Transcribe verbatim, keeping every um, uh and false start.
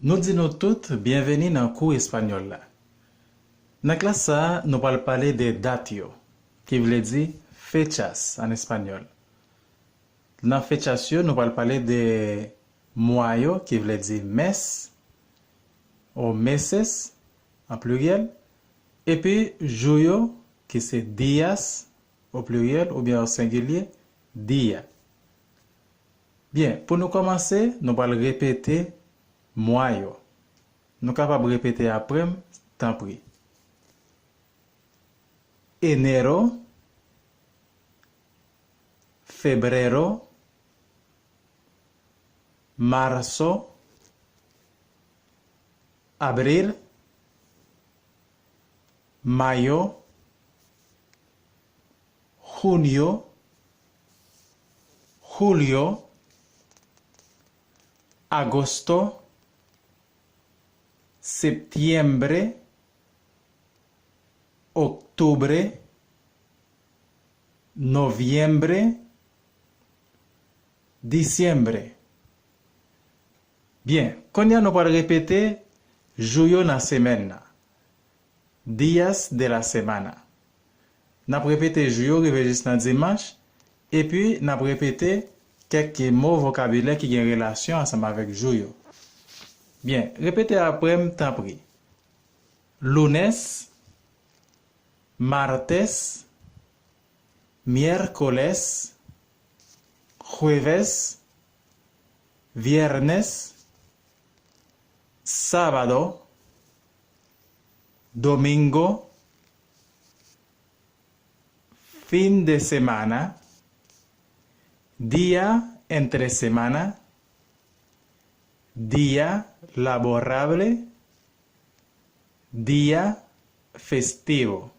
Nou di nou tout byenveni nan kou espanyòl la. Nan klas sa a, nou pral pale de dat yo, ki vle di fechas an espanyòl. Nan fechas yo, nou pral pale de mwa yo, ki vle di mes, o meses, an pliryèl, epi jou yo, ki se días, o pliryèl, oubyen o sengilye, dia. Byen, pou nou kòmanse, nou pral repete mwa yo. Nou kapab repete apre m, tanpri. Enero, febrero, marso, abril, mayo, junio, julio, agosto, septiembre, octubre, noviembre, diciembre. Byen, kounye a nou pral repete jou yo nan semèn nan. Días de la semana. N ap repete jou yo rive jis nan dimanch, epi n ap repete kèk mo vokabilè ki gen relasyon ansanm avèk jou yo. Byen, repete apre m, tanpri. Lunes, martes, miércoles, jueves, viernes, sábado, domingo, fin de semana, día entre semana, día laborable, día festivo.